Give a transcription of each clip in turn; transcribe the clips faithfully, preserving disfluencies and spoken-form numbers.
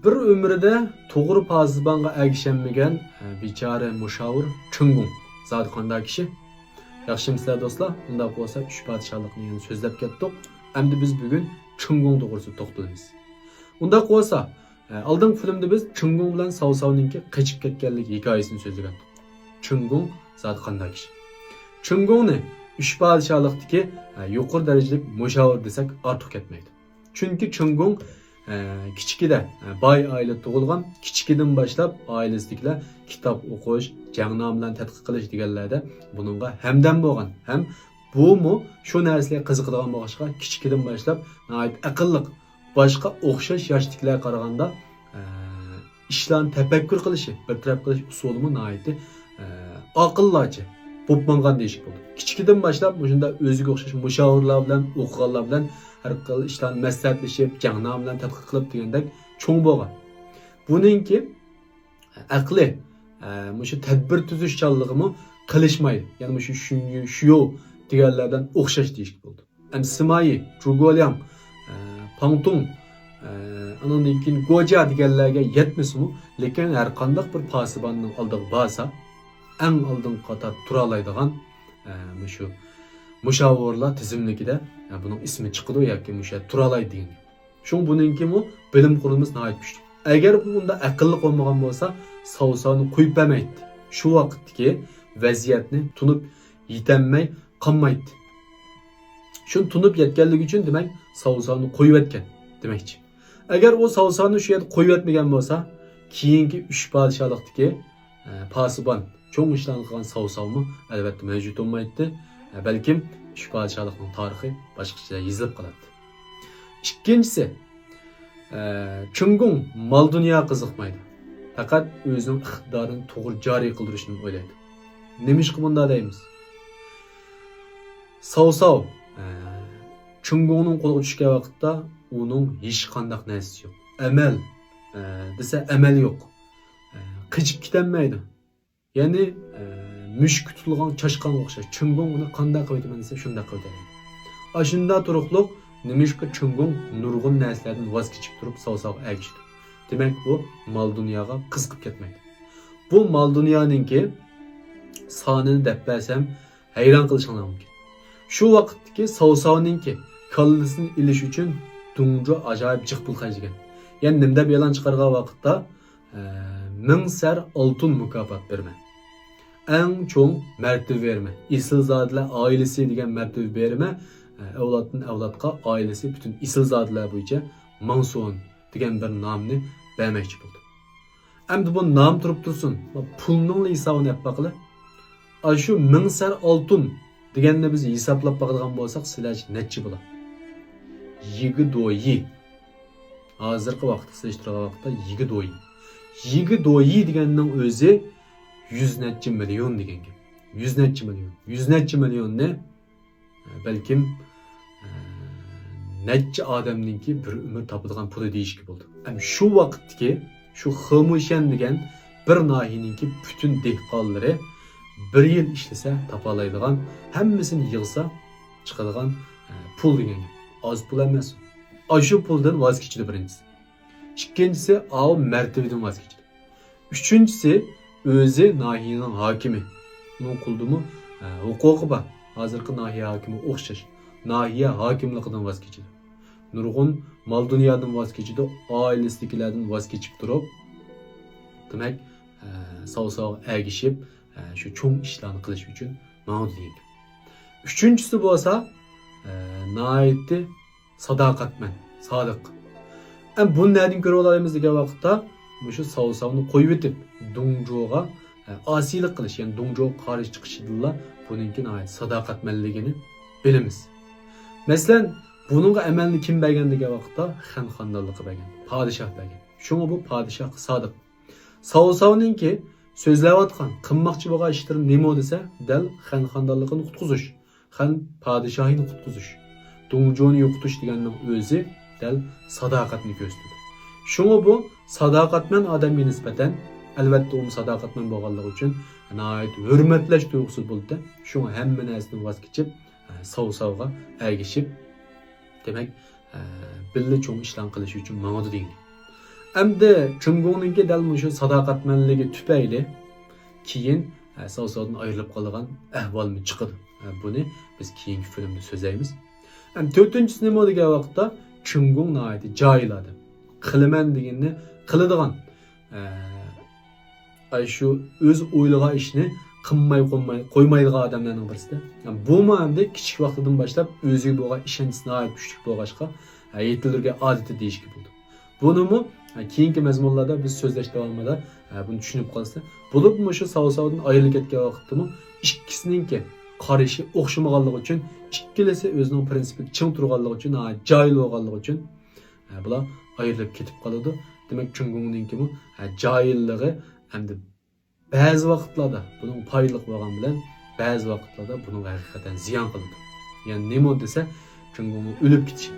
بىر ئۆمرىدە توغرا پاسىبانغا ئەگىشەلمىگەن، ئە، بىچارە مۇشاۋىر چېڭگوڭ زادى قانداق كىشى؟ ياخشىمۇسىلەر دوستلار؟ ئۇنداق بولسا ئۈچ پادىشاھلىقنى يەنە سۆزلەپ كەتتۇق. ئەمدى بىز بۈگۈن چېڭگوڭ توغرىسىدا توختىلىمىز. ئۇنداق بولسا، ئە، ئالدىنقى فىلىمدا بىز چېڭگوڭ بىلەن ساۋساۋنىڭكى قېچىپ كەتكەنلىك ھېكايىسىنى سۆزلىگەن. چېڭگوڭ زادى قانداق كىشى؟ چېڭگوڭنى ئۈچ پادىشاھلىقتىكى، ئە، يۇقىرى دەرىجىلىك مۇشاۋىر دېسەك ئارتۇق كەتمەيدۇ. چۈنكى چېڭگوڭ، ئە، كىچىكىدە، ئە، باي ئائىلىدە تۇغۇلغان، كىچىكىدىن باشلاپ ئائىلىسىدىكىلەر كىتاب ئوقۇش، جەڭنامە بىلەن تەتقىق قىلىش دېگەنلەردە بۇنىڭغا ھەمدەم بولغان ھەم بۇمۇ شۇ نەرسىلەرگە قىزىقىدىغان بولغاچقا، كىچىكىدىن باشلاپ ناھايىتى ئەقىللىق، باشقا ئوخشاش ياشتىكىلەرگە قارىغاندا، ئە، ئىشلارنى تەپەككۇر قىلىشى، بىر تەرەپ قىلىش ئۇسۇلىمۇ ناھايىتى، ئە، ئاقىللارچە بولۇپ ماڭغان دېيىشكە بولىدۇ. كىچىكىدىن باشلاپ مۇشۇنداق ئۆزىگە ئوخشاش مۇشاۋىرلار بىلەن، ئوقۇغانلار بىلەن ھەر خىل ئىشلارنى مەسلىھەتلىشىپ، جەڭنامە بىلەن تەتقىق قىلىپ دېگەندەك چوڭ بولغان. بۇنىڭكى ئەقلى، ئە، مۇشۇ تەدبىر تۈزۈشچانلىقىمۇ قېلىشمايدۇ. يەنى مۇشۇ شۈنيۈ، شيو دېگەنلەر بىلەن ئوخشاش دېيىشكە بولىدۇ. ئەمدى سىمايى، جۇگولياڭ، ئە، پاڭتۇڭ، ئە، ئانىڭدىن كېيىن گوجيا دېگەنلەرگە يەتمىسىمۇ، لېكىن ھەر قانداق بىر پاسىباننىڭ ئالدىغا بارسا، ئەڭ ئالدىنقى قاتاردا تۇرالايدىغان، ئە، مۇشۇ مۇشاۋىرلار تىزىملىكىدە، ئە، بۇنىڭ ئىسمى چىقىدۇ ياكى مۇشۇ يەردە تۇرالايدۇ دېگەن گەپ. شۇڭا بۇنىڭكىمۇ بىلىم قۇرۇلمىسى ناھايىتى كۈچلۈك. ئەگەر بۇ ئۇنداق ئەقىللىق بولمىغان بولسا، ساۋساۋنى قويۇپ بەرمەيتتى. شۇ ۋاقىتتىكى ۋەزىيەتنى تونۇپ يېتەلمەي قالمايتتى. شۇنى تونۇپ يەتكەنلىكى ئۈچۈن، دېمەك، ساۋساۋنى قويۇۋەتكەن دېمەكچى. ئەگەر ئۇ ساۋساۋنى شۇ يەردە قويۇۋەتمىگەن بولسا، كېيىنكى ئۈچ پادىشاھلىقتىكى، ئە، پاسىبان، چوڭ ئىشلارنى قىلغان ساۋساۋمۇ، ئەلۋەتتە، مەۋجۇت بولمايتتى. ئە، بەلكىم ئۈچ پادىشاھلىقنىڭ تارىخى باشقىچە يېزىلىپ قالاتتى. ئىككىنچىسى، ئە، چېڭگوڭ مال-دۇنياغا قىزىقمايدۇ. پەقەت ئۆزىنىڭ ئىقتىدارىنى توغرا جارى قىلدۇرۇشنى ئويلايدۇ. نېمىشقا بۇنداق دەيمىز؟ ساۋساۋ، ئە، چېڭگوڭنىڭ قولىغا چۈشكەن ۋاقىتتا ئۇنىڭ ھېچقانداق نەرسىسى يوق. ئەمەل، ئە، دېسە ئەمەل يوق. ئە، قېچىپ كېتەلمەيدۇ. يەنى، ئە، مۈشۈككە تۇتۇلغان چاشقانغا ئوخشاش. چېڭگوڭ ئۇنى قانداق قىلىۋېتىمەن دېسە، شۇنداق قىلىۋېتەلەيدۇ. ئاشۇنداق تۇرۇقلۇق، نېمىشقا چېڭگوڭ نۇرغۇن نەرسىلەردىن ۋاز كېچىپ تۇرۇپ ساۋساۋغا ئەگىشىدۇ؟ دېمەك، ئۇ مال-دۇنياغا قىزىقىپ كەتمەيدۇ. بۇ مال-دۇنيانىڭكى سانىنى دەپ بەرسەم، ھەيران قېلىشىڭلار مۇمكىن. شۇ ۋاقىتتىكى ساۋساۋنىڭكى كاللىسىنى ئېلىش ئۈچۈن دۇڭجۇ ئاجايىپ جىق پۇل خەجلىگەن. يەنى نېمە دەپ ئېلان چىقارغان ۋاقىتتا، ئە، مىڭ سەر ئالتۇن مۇكاپات بېرىمەن. ئەڭ چوڭ مەرتىۋە بېرىمەن. ئېسىلزادىلەر ئائىلىسى دېگەن مەرتىۋە بېرىمەن. ئە، ئەۋلادتىن ئەۋلادقا ئائىلىسى پۈتۈن ئېسىلزادىلەر بويىچە ماڭسۇن دېگەن بىر نامنى بەرمەكچى بولدۇم. ئەمدى بۇ نام تۇرۇپ تۇرسۇن، پۇلنىڭلا ھېسابىنى ئېلىپ باقىلى. ئاشۇ مىڭ سەر ئالتۇن دېگەننى بىز ھېسابلاپ باقىدىغان بولساق، سىلەرچە نەچچە بولا؟ يىگە دويى. ھازىرقى ۋاقىتقا سېلىشتۇرغان ۋاقىتتا يىگە دويى. يىگە دويى دېگەننىڭ ئۆزى يۈز نەچچە مىليون دېگەن گەپ. يۈز نەچچە مىليون. يۈز نەچچە مىليوننى بەلكىم، ئە، نەچچە ئادەمنىڭكى بىر ئۆمۈر تاپىدىغان پۇلى دېيىشكە بولىدۇ. ھەم شۇ ۋاقىتتىكى شۇ خېمۇشيەن دېگەن بىر ناھىيەنىڭكى پۈتۈن دېھقانلىرى بىر يىل ئىشلىسە تاپالايدىغان، ھەممىسىنى يىغسا چىقىدىغان، ئە، پۇل دېگەن گەپ. ئاز پۇل ئەمەس. ئاشۇ پۇلدىن ۋاز كېچىدۇ بىرىنچىسى. ئىككىنچىسى، ئاۋۇ مەرتىۋىدىن ۋاز كېچىدۇ. ئۈچىنچىسى، ئۆزى ناھىيەنىڭ ھاكىمى. ئۇنىڭ قولىدىمۇ، ئە، ھوقۇقى بار. ھازىرقى ناھىيە ھاكىمىگە ئوخشاش. ناھىيە ھاكىملىقىدىن ۋاز كېچىدۇ. نۇرغۇن مال-دۇنيادىن ۋاز كېچىدۇ، ئائىلىسىدىكىلەردىن ۋاز كېچىپ تۇرۇپ، دېمەك، ئە، ساۋساۋغا ئەگىشىپ، ئە، شۇ چوڭ ئىشلارنى قىلىش ئۈچۈن ماڭىدۇ دېگەن گەپ. ئۈچىنچىسى بولسا، ئە، ناھايىتى ساداقەتمەن، سادىق. ئەم، بۇنى نەدىن كۆرۈۋالالايمىز دېگەن ۋاقىتتا، مۇشۇ ساۋساۋنى قويۇۋېتىپ، دۇڭجۇغا، ئە، ئاسىيلىق قىلىش، يەنى دۇڭجۇغا قارشى چىقىشىدىنلا بۇنىڭكى ناھايىتى ساداقەتمەنلىكىنى بىلىمىز. مەسىلەن، بۇنىڭغا ئەمەلنى كىم بەرگەن دېگەن ۋاقىتتا، خەن خانىدانلىقى بەرگەن، پادىشاھ بەرگەن. شۇڭا بۇ پادىشاھقا سادىق. ساۋساۋنىڭكى سۆزلەۋاتقان، قىلماقچى بولغان ئىشلىرى نېمە دېسە، دەل خەن خانىدانلىقىنى قۇتقۇزۇش، خەن پادىشاھىنى قۇتقۇزۇش، دۇڭجۇنى يوقىتىش دېگەننىڭ ئۆزى دەل ساداقەتنى كۆرسىتىدۇ. شۇڭا بۇ ساداقەتمەن ئادەمگە نىسبەتەن، ئەلۋەتتە، ئۇمۇ ساداقەتمەن بولغانلىقى ئۈچۈن ناھايىتى ھۆرمەتلەش تۇيغۇسى بولىدۇ. شۇڭا ھەممە نەرسىدىن ۋاز كېچىپ، ساۋساۋغا ئەگىشىپ، دېمەك، ئە، بىللە چوڭ ئىشلارنى قىلىش ئۈچۈن ماڭىدۇ دېگەن. ئەمدى چىڭگۇڭنىڭكى دەل مۇشۇ ساداقەتمەنلىكى تۈپەيلى كېيىن، ئە، ساۋساۋدىن ئايرىلىپ قالىدىغان ئەھۋالمۇ چىقىدۇ. ئە، بۇنى بىز كېيىنكى فىلىمدە سۆزلەيمىز. ئەمدى تۆتىنچىسى نېمە دېگەن ۋاقىتتا، چىڭگۇڭ ناھايىتى جاھىل ئادەم. قىلىمەن دېگىنىنى قىلىدىغان، ئە، ئاي شۇ ئۆزى ئويلىغان ئىشنى قىلماي قويماي-، قويمايدىغان ئادەملەرنىڭ بىرسىدە. يەنى بۇمۇ ئەمدى كىچىك ۋاقتىدىن باشلاپ ئۆزىگە بولغان ئىشەنچىسى ناھايىتى كۈچلۈك بولغاچقا، ھە، يېتىلدۈرگەن ئادىتى دېيىشكە بولىدۇ. بۇنىمۇ، ھە، كېيىنكى مەزمۇنلاردا بىز سۆزلەش داۋامىدا، ھە، بۇنى چۈشىنىپ قالىسىلەر. بولۇپمۇ شۇ ساۋساۋدىن ئايرىلىپ كەتكەن ۋاقىتتىمۇ ئىككىسىنىڭكى قارىشى ئوخشىمىغانلىقى ئۈچۈن، ئىككىلىسى ئۆزىنىڭ پىرىنسىپىدا چىڭ تۇرغانلىقى ئۈچۈن، ھە، جاھىل بولغانلىقى ئۈچۈن، ھە، بۇلار ئايرىلىپ كېتىپ قالىدۇ. دېمەك، چىڭگۇڭنىڭكىمۇ، ھە، جاھىللىقى ئەمدى بەزى ۋاقىتلاردا بۇنىڭ پايدىلىق بولغان بىلەن، بەزى ۋاقىتلاردا بۇنىڭ ھەقىقەتەن زىيان قىلىدۇ. يەنى نېمە دېسە، چىڭگۇڭنىڭ ئۆلۈپ كېتىشى.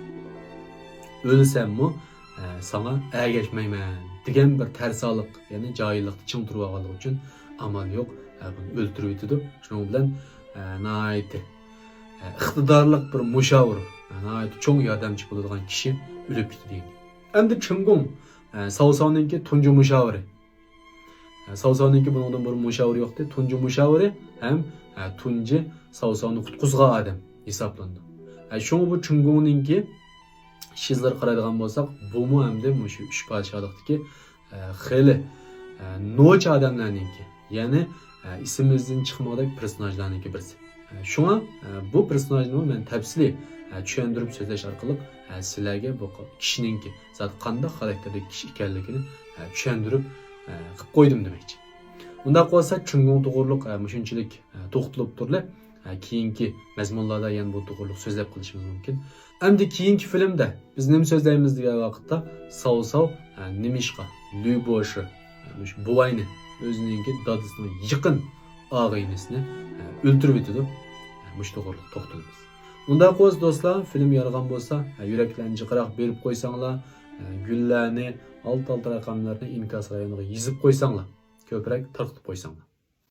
ئۆلسەممۇ، ھە، ساڭا ئەگەشمەيمەن دېگەن بىر تەرسالىق، يەنى جاھىللىقتا چىڭ تۇرۇۋالغانلىقى ئۈچۈن ئامال يوق، ھە، بۇنى ئۆلتۈرۈۋېتىدۇ. شۇنىڭ بىلەن، ھە، ناھايىتى، ھە، ئىقتىدارلىق بىر مۇشاۋىر، ھە، ناھايىتى چوڭ ياردەمچى بولىدىغان كىشى ئۆلۈپ كېتىدۇ. ئەمدى چىڭگۇڭ، ھە، ساۋساۋنىڭكى تۇنجى مۇشاۋىرى. ساۋساۋنىڭكى بۇنىڭدىن بۇرۇن مۇشاۋىرى يوقتى. تۇنجى مۇشاۋىرى ھەم، ھە، تۇنجى ساۋساۋنى قۇتقۇزغان ئادەم ھېسابلىنىدۇ. ھە، شۇڭا بۇ چىڭگۇڭنىڭكى ئىش-ئىزلىرىغا قارايدىغان بولساق، بۇمۇ ئەمدى مۇشۇ ئۈچ پادىشاھلىقتىكى، ھە، خېلى، ھە، نوچى ئادەملەرنىڭكى، يەنى، ھە، ئېسىمىزدىن چىقمىغۇدەك پېرسوناژلارنىڭكى بىرسى. ھە، شۇڭا، ھە، بۇ پېرسوناژنىمۇ مەن تەپسىلىي، ھە، چۈشەندۈرۈپ سۆزلەش ئارقىلىق، ھە، سىلەرگە بۇ كىشىنىڭكى زادى قانداق خاراكتېردىكى كىشى ئىكەنلىكىنى، ھە، چۈشەندۈرۈپ، ھە، قىلىپ قويدۇم دېمەكچى. ئۇنداق بولسا، چىڭگۇڭ توغرۇلۇق، ھە، مۇشۇنچىلىك، ھە، توختىلىپ تۇرلى. ھە، كېيىنكى مەزمۇنلاردا يەنە بۇ توغرۇلۇق سۆزلەپ قېلىشىمىز مۇمكىن. ئەمدى كېيىنكى فىلىمدە بىز نېمە سۆزلەيمىز دېگەن ۋاقىتتا، ساۋساۋ، ھە، نېمىشقا لۈ بوشى، ھە، مۇشۇ بوۋاينى، ئۆزىنىڭكى دادىسىنىڭ يېقىن ئاغىنىسىنى، ھە، ئۆلتۈرۈۋېتىدۇ. ھە، مۇشۇ توغرۇلۇق توختىلىمىز. ئۇنداق بولسا دوستلار، فىلىم يارىغان بولسا، ھە، يۈرەكلەرنى جىقراق بېرىپ قويساڭلار، ھە، گۈللەرنى، ئالتە ئالتە رەقەملەرنى ئىنكاس رايونىغا يېزىپ قويساڭلار، كۆپرەك تارقىتىپ قويساڭلار.